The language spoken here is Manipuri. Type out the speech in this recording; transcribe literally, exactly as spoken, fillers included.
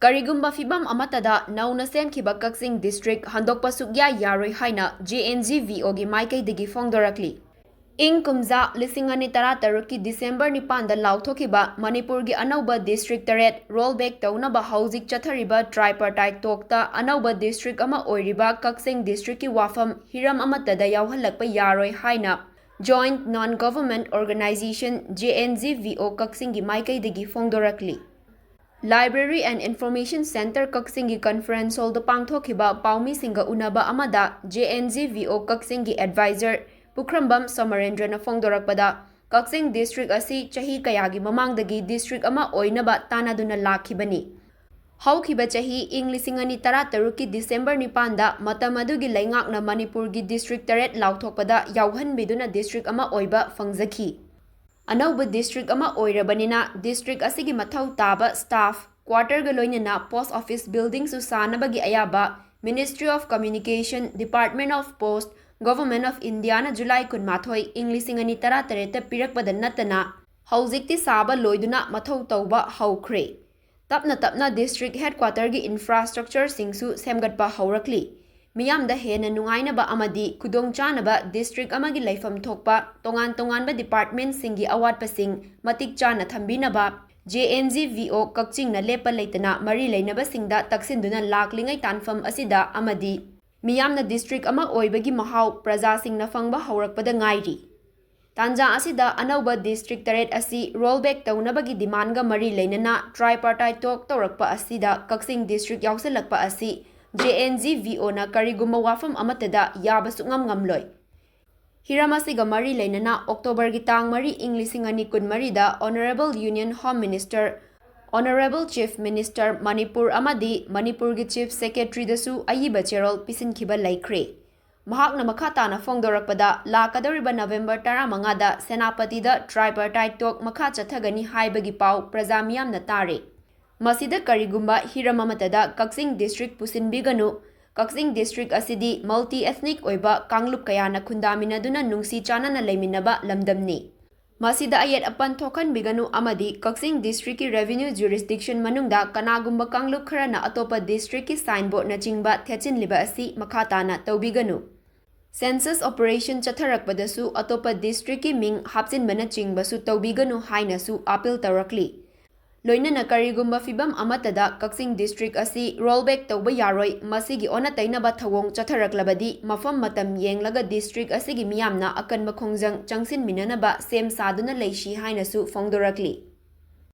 ꯀꯔꯤꯒꯨꯝꯕ ꯐꯤꯕꯝ ꯑꯃꯠꯇꯗ ꯅꯧꯅ ꯁꯦꯝꯈꯤꯕ ꯀꯛꯆꯤꯡ district ꯍꯟꯗꯣꯛꯄ ꯁꯨꯛꯌꯥ ꯌꯥꯔꯣꯏ ꯍꯥꯏꯅ J N G V O ꯒꯤ ꯃꯥꯏꯀꯩꯗꯒꯤ ꯐꯣꯡꯗꯣꯔꯛꯂꯤ꯫ ꯏꯪ ꯀꯨꯝꯖꯥ ꯂꯤꯁꯤꯡ ꯑꯅꯤ ꯇꯔꯥ ꯇꯔꯨꯛꯀꯤ December ꯅꯤꯄꯥꯟꯗ ꯂꯥꯎꯊꯣꯛꯈꯤꯕ ꯃꯅꯤꯄꯨꯔꯒꯤ ꯑꯅꯧꯕ district ꯇꯔꯦꯠ roll back ꯇꯧꯅꯕ ꯍꯧꯖꯤꯛ ꯆꯠꯊꯔꯤꯕ tripartite talk ꯇ ꯑꯅꯧꯕ district ꯑꯃ ꯑꯣꯏꯔꯤꯕ ꯀꯛꯆꯤꯡ district ꯀꯤ ꯋꯥꯐꯝ ꯍꯤꯔꯝ ꯑꯃꯠꯇꯗ ꯌꯥꯎꯍꯜꯂꯛꯄ ꯌꯥꯔꯣꯏ ꯍꯥꯏꯅ Joint Non Government Organization, J N G V O ꯀꯛꯆꯤꯡꯒꯤ ꯃꯥꯏꯀꯩꯗꯒꯤ ꯐꯣꯡꯗꯣꯔꯛꯂꯤ꯫ Library and Information Centre ꯀꯛꯆꯤꯡꯒꯤ conference hall ꯗ ꯄꯥꯡꯊꯣꯛꯈꯤꯕ ꯄꯥꯎꯃꯤꯁꯤꯡꯒ ꯎꯅꯕ ꯑꯃꯗ J N G V O ꯀꯛꯆꯤꯡꯒꯤ advisor ꯄꯨꯈ꯭ꯔꯝꯕꯝ ꯁꯃꯔꯦꯟꯗ꯭ꯔꯅ ꯐꯣꯡꯗꯣꯔꯛꯄꯗ, ꯀꯛꯆꯤꯡ district ꯑꯁꯤ ꯆꯍꯤ ꯀꯌꯥꯒꯤ ꯃꯃꯥꯡꯗꯒꯤ district ꯑꯃ ꯑꯣꯏꯅꯕ ꯇꯥꯟꯅꯗꯨꯅ ꯂꯥꯛꯈꯤꯕꯅꯤ꯫ ꯍꯧꯈꯤꯕ ꯆꯍꯤ ꯏꯪ ꯂꯤꯁꯤꯡ ꯑꯅꯤ ꯇꯔꯥ ꯇꯔꯨꯛꯀꯤ December ꯅꯤꯄꯥꯟꯗ ꯃꯇꯝ ꯑꯗꯨꯒꯤ ꯂꯩꯉꯥꯛꯅ ꯃꯅꯤꯄꯨꯔꯒꯤ district ꯇꯔꯦꯠ ꯂꯥꯎꯊꯣꯛꯄꯗ ꯌꯥꯎꯍꯟꯕꯤꯗꯨꯅ district ꯑꯃ ꯑꯣꯏꯕ ꯐꯪꯖꯈꯤ꯫ ꯑꯅꯧꯕ district ꯑꯃ ꯑꯣꯏꯔꯕꯅꯤꯅ district ꯑꯁꯤꯒꯤ ꯃꯊꯧ ꯇꯥꯕ staff quarter ꯒ ꯂꯣꯏꯅꯅ post office building ꯁꯨ ꯁꯥꯅꯕꯒꯤ ꯑꯌꯥꯕ Ministry of Communication, Department of Post, Government of India ꯅ July ꯀꯨꯟꯃꯥꯊꯣꯏ ꯏꯪ ꯂꯤꯁꯤꯡ ꯑꯅꯤ ꯇꯔꯥ ꯇꯔꯦꯠꯇ ꯄꯤꯔꯛꯄꯗ ꯅꯠꯇꯅ ꯍꯧꯖꯤꯛꯇꯤ ꯁꯥꯕ ꯂꯣꯏꯗꯨꯅ ꯃꯊꯧ ꯇꯧꯕ ꯍꯧꯈ꯭ꯔꯦ꯫ ꯇꯞꯅ ꯇꯞꯅ district headquarter ꯒꯤ infrastructure ꯁꯤꯡꯁꯨ ꯁꯦꯝꯒꯠꯄ ꯍꯧꯔꯛꯂꯤ꯫ ꯃꯤꯌꯥꯝꯗ ꯍꯦꯟꯅ ꯅꯨꯡꯉꯥꯏꯅꯕ ꯑꯃꯗꯤ ꯈꯨꯗꯣꯡꯆꯥꯅꯕ district ꯑꯃꯒꯤ ꯂꯩꯐꯝ ꯊꯣꯛꯄ ꯇꯣꯉꯥꯟ ꯇꯣꯉꯥꯟꯕ department ꯁꯤꯡꯒꯤ ꯑꯋꯥꯠꯄꯁꯤꯡ ꯃꯇꯤꯛ ꯆꯥꯅ ꯊꯝꯕꯤꯅꯕ J N G V O ꯀꯛꯆꯤꯡꯅ ꯂꯦꯞꯄ ꯂꯩꯇꯅ ꯃꯔꯤ ꯂꯩꯅꯕꯁꯤꯡꯗ ꯇꯛꯁꯤꯟꯗꯨꯅ ꯂꯥꯛꯂꯤꯉꯩ ꯇꯥꯟꯐꯝ ꯑꯁꯤꯗ ꯑꯃꯗꯤ ꯃꯤꯌꯥꯝꯅ district ꯑꯃ ꯑꯣꯏꯕꯒꯤ ꯃꯍꯥꯎ ꯄ꯭ꯔꯖꯥꯁꯤꯡꯅ ꯐꯪꯕ ꯍꯧꯔꯛꯄꯗ ꯉꯥꯏꯔꯤ꯫ ꯇꯥꯟꯖꯥ ꯑꯁꯤꯗ ꯑꯅꯧꯕ district ꯇꯔꯦꯠ ꯑꯁꯤ roll back ꯇꯧꯅꯕꯒꯤ demand ꯒ ꯃꯔꯤ ꯂꯩꯅꯅ tripartite talk ꯇꯧꯔꯛꯄ ꯑꯁꯤꯗ ꯀꯛꯆꯤꯡ district ꯌꯥꯎꯁꯤꯜꯂꯛꯄ ꯑꯁꯤ J N G V O ꯅ ꯀꯔꯤꯒꯨꯝꯕ ꯋꯥꯐꯝ ꯑꯃꯠꯇꯗ ꯌꯥꯕ ꯁꯨꯛꯉꯝ ꯉꯝꯂꯣꯏ꯫ ꯍꯤꯔꯝ ꯑꯁꯤꯒ ꯃꯔꯤ ꯂꯩꯅꯅ October ꯒꯤ ꯇꯥꯡ ꯃꯔꯤ ꯏꯪ ꯂꯤꯁꯤꯡ ꯑꯅꯤ ꯀꯨꯟꯃꯔꯤꯗ Honourable Union Home Minister, Honourable Chief Minister Manipur ꯑꯃꯗꯤ ꯃꯅꯤꯄꯨꯔꯒꯤ Chief Secretary ꯗꯁꯨ ꯑꯏꯕ ꯆꯦꯔꯣꯜ ꯄꯤꯁꯤꯟꯈꯤꯕ ꯂꯩꯈ꯭ꯔꯦ꯫ ꯃꯍꯥꯛꯅ ꯃꯈꯥ ꯇꯥꯅ ꯐꯣꯡꯗꯣꯔꯛꯄꯗ, ꯂꯥꯛꯀꯗꯧꯔꯤꯕ November ꯇꯔꯥꯃꯉꯥꯗ ꯁꯦꯅꯥꯄꯇꯤꯗ tripartite talk ꯃꯈꯥ ꯆꯠꯊꯒꯅꯤ ꯍꯥꯏꯕꯒꯤ ꯄꯥꯎ ꯄ꯭ꯔꯖꯥ ꯃꯤꯌꯥꯝꯅ ꯇꯥꯔꯦ꯫ ꯃꯁꯤꯗ ꯀꯔꯤꯒꯨꯝꯕ ꯍꯤꯔꯝ ꯑꯃꯠꯇꯗ ꯀꯛꯆꯤꯡ district ꯄꯨꯁꯤꯟꯕꯤꯒꯅꯨ, ꯀꯛꯆꯤꯡ district ꯑꯁꯤꯗꯤ multi ethnic ꯑꯣꯏꯕ ꯀꯥꯡꯂꯨꯞ ꯀꯌꯥꯅ ꯈꯨꯟꯗꯥꯃꯤꯟꯅꯗꯨꯅ ꯅꯨꯡꯁꯤ ꯆꯥꯟꯅꯅ ꯂꯩꯃꯤꯟꯅꯕ ꯂꯝꯗꯝꯅꯤ꯫ ꯃꯁꯤꯗ ꯑꯌꯦꯠ ꯑꯄꯟ ꯊꯣꯛꯍꯟꯕꯤꯒꯅꯨ ꯑꯃꯗꯤ ꯀꯛꯆꯤꯡ district ꯀꯤ revenue jurisdiction ꯃꯅꯨꯡꯗ ꯀꯅꯥꯒꯨꯝꯕ ꯀꯥꯡꯂꯨꯞ ꯈꯔꯅ ꯑꯇꯣꯞꯄ district ꯀꯤ signboard ꯅꯆꯤꯡꯕ ꯊꯦꯠꯆꯤꯟꯂꯤꯕ ꯑꯁꯤ ꯃꯈꯥ ꯇꯥꯅ ꯇꯧꯕꯤꯒꯅꯨ꯫ Census operation ꯆꯠꯊꯔꯛꯄꯗꯁꯨ ꯑꯇꯣꯞꯄ district ꯀꯤ ꯃꯤꯡ ꯍꯥꯞꯆꯤꯟꯕꯅꯆꯤꯡꯕꯁꯨ ꯇꯧꯕꯤꯒꯅꯨ ꯍꯥꯏꯅꯁꯨ appeal ꯇꯧꯔꯛꯂꯤ꯫ ꯂꯣꯏꯅꯅ ꯀꯔꯤꯒꯨꯝꯕ ꯐꯤꯚꯝ ꯑꯃꯠꯇꯗ ꯀꯛꯆꯤꯡ district ꯑꯁꯤ roll back ꯇꯧꯕ ꯌꯥꯔꯣꯏ, ꯃꯁꯤꯒꯤ ꯑꯣꯟꯅ ꯇꯩꯅꯕ ꯊꯧꯑꯣꯡ ꯆꯠꯊꯔꯛꯂꯕꯗꯤ ꯃꯐꯝ ꯃꯇꯝ ꯌꯦꯡꯂꯒ district ꯑꯁꯤꯒꯤ ꯃꯤꯌꯥꯝꯅ ꯑꯀꯟꯕ ꯈꯣꯡꯖꯪ ꯆꯪꯁꯤꯟꯃꯤꯟꯅꯅꯕ ꯁꯦꯝ ꯁꯥꯗꯨꯅ ꯂꯩꯁꯤ ꯍꯥꯏꯅꯁꯨ ꯐꯣꯡꯗꯣꯔꯛꯂꯤ꯫